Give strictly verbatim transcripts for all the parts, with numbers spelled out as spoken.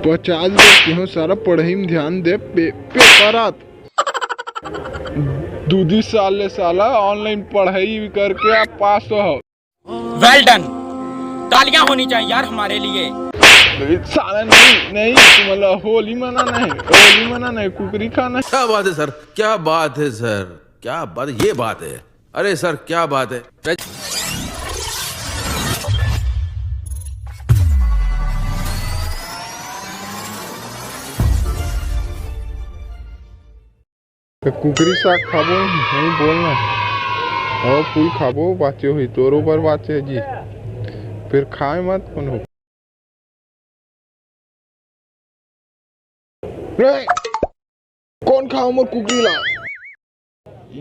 पचास हजार के हो, सारा पढ़ाई में ध्यान दे, पे, पेपर आत। दू दू साल ले साला ऑनलाइन पढ़ाई करके आप पास हो। Well done. तालियां होनी चाहिए यार हमारे लिए। साला नहीं, नहीं, तुम्हारा होली मनाना है, होली मनाना है, कुकरी खाना है। क्या बात है सर, क्या बात है सर, क्या बात, ये बात है। अरे सर, क्या बात है। त कुकरी साग खाबो, नहीं बोलना। और फूल खाबो, बाचे होई, तोरो बर बाचे जी। फिर खाए मत, कौन हो? रे, कौन खाओ मोर कुकरी ला?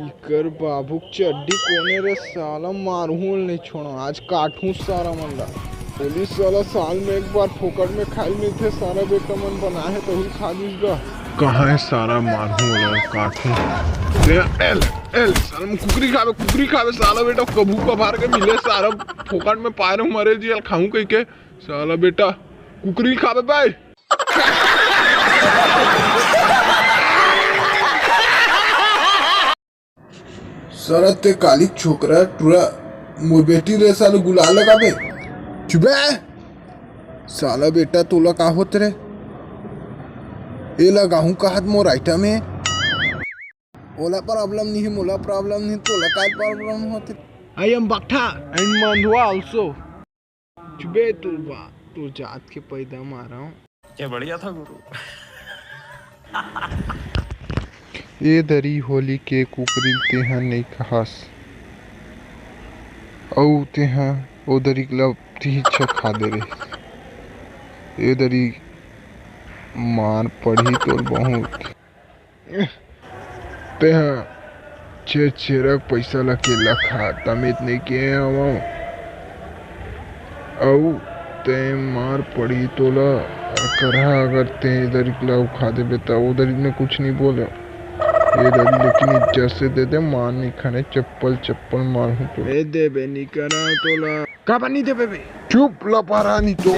इकर बाबू चड्डी कोने रे साला, मारहूं नहीं छोड़ो, आज काटहूं सारा मन ला। पुलिस वाला साल में एक बार फोकट में खाइल मिलथे, सारा बेटा मन बनाए हे तभी खा लीस गा। कहाँ है सारा, मारहूं वाला काटहूं। ए, एल, एल, साला मैं कुकरी खावे, कुकरी खावे साला बेटा, कभू कभार के मिले सारा, फोकट में पाए रहूं मरे जी, एल खाऊं कह के, साला बेटा कुकरी खावे भाई। सरत ते काली छोकरा टुरा, मोर बेटी रे साले गुलाल लगाबे। चुबे साला बेटा, तोला का होत रे? ए लगाहूं कहत मोर आइटम है। ओला प्रॉब्लम नहीं है, मोला प्रॉब्लम नहीं, तोला का प्रॉब्लम होत रे? I am बकठा and मंधुआ also। चुबे तू बा, तू जात के पैदा मारा हूँ। ये बढ़िया था गुरु। ए दरी होली के कुकरी तेहा नइ खास, अउ तेहा ओ दरी ल तिहिच खा दे रे। ए दरी मार पड़ही तोर बहुत। तेहा छेरछेरा के पइसा ल केला खा, तमीत नइ के हवंव। अउ तें मार पड़ही तोला, अकरहा अगर तें ए दरी ल खा देबे, त ओ दरी में कुछ नइ बोले। ए दरी लेकिन इज्जत से दे दे, मार नइ खाने, चप्पल चप्पल मारहूं तोला। ए देबे नइ करंव तोला। काबर नइ देबे बे? चुप लपारा नइ तो।